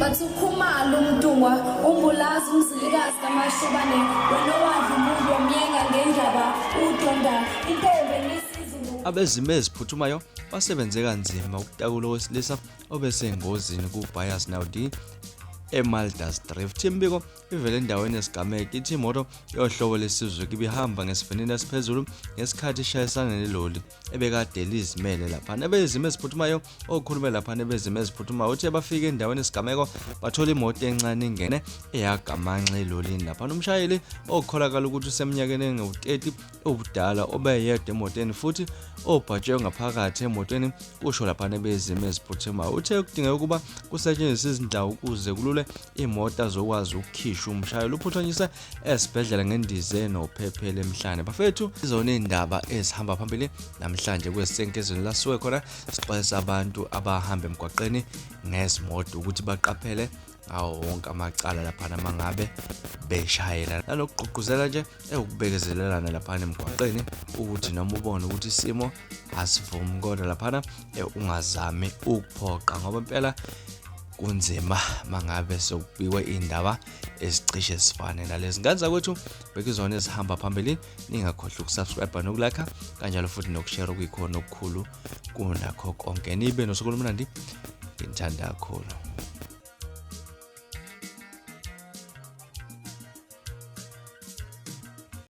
Bathi uKhumalo uMntungwa uMbulazi uMzilikazi kaMashobane wena owadla umuntu wamyenga ngendaba udonda intombi enisizulu. Abezimo eziphuthumayo basebenze kanzima ukutakula owesilisa obesengozini kuBuyers Naudé eMuldersdrift. Imibiko ivele endaweni yesigameko ithi imoto yohlobo lweSuzuki ibihamba ngesivinini esiphezulu ngesikhathi ishayisana neloli ebekade lizimele laphana. Abezimo eziphuthumayo okhulume laphana ebezimo eziphuthumayo uthe bafike endaweni yesigameko bathola imoto encane ingene eyagamanxa elolini laphana. Umshayeli okukholakala ukuthi useminyakeni engu-30 ubudala obeyedwa emotweni futhi obhatshe ngaphakathi emotweni, kusho laphana ebezimo eziphuthumayo. Uthe kudingeka ukuba kusetshenziswe izindawo ukuze kulule imoto azokwazi ukukhishwa umshayeli uphuthunyiswe esibhedlela ngendiza enophephela emhlane. Bafethu, izona izindaba ezihamba phambili namhlanje kwesenkezweni lasuke khona sixwayisa abantu abahamba emgwaqeni ngezimoto ukuthi baqaphele ngawo wonke amacala laphana mangabe beshayela, nanokugqugquzela nje ewukubekezelelana laphana emgwaqeni ukuthi noma ubone ukuthi isimo asivumi kodwa laphana ungazami ukuphoqa ngoba impela kunzima mangabe sokubikwe indaba ezicishe zifane nalezi. Ngane zakwethu, bekuzona ezihamba phambili. Ningakhohlwa ukusubscribe nokulike kanjalo futhi nokushare okuyikhona okukhulu kunakho konke. Nibe nosuku olumnandi, ngithanda kakhulu.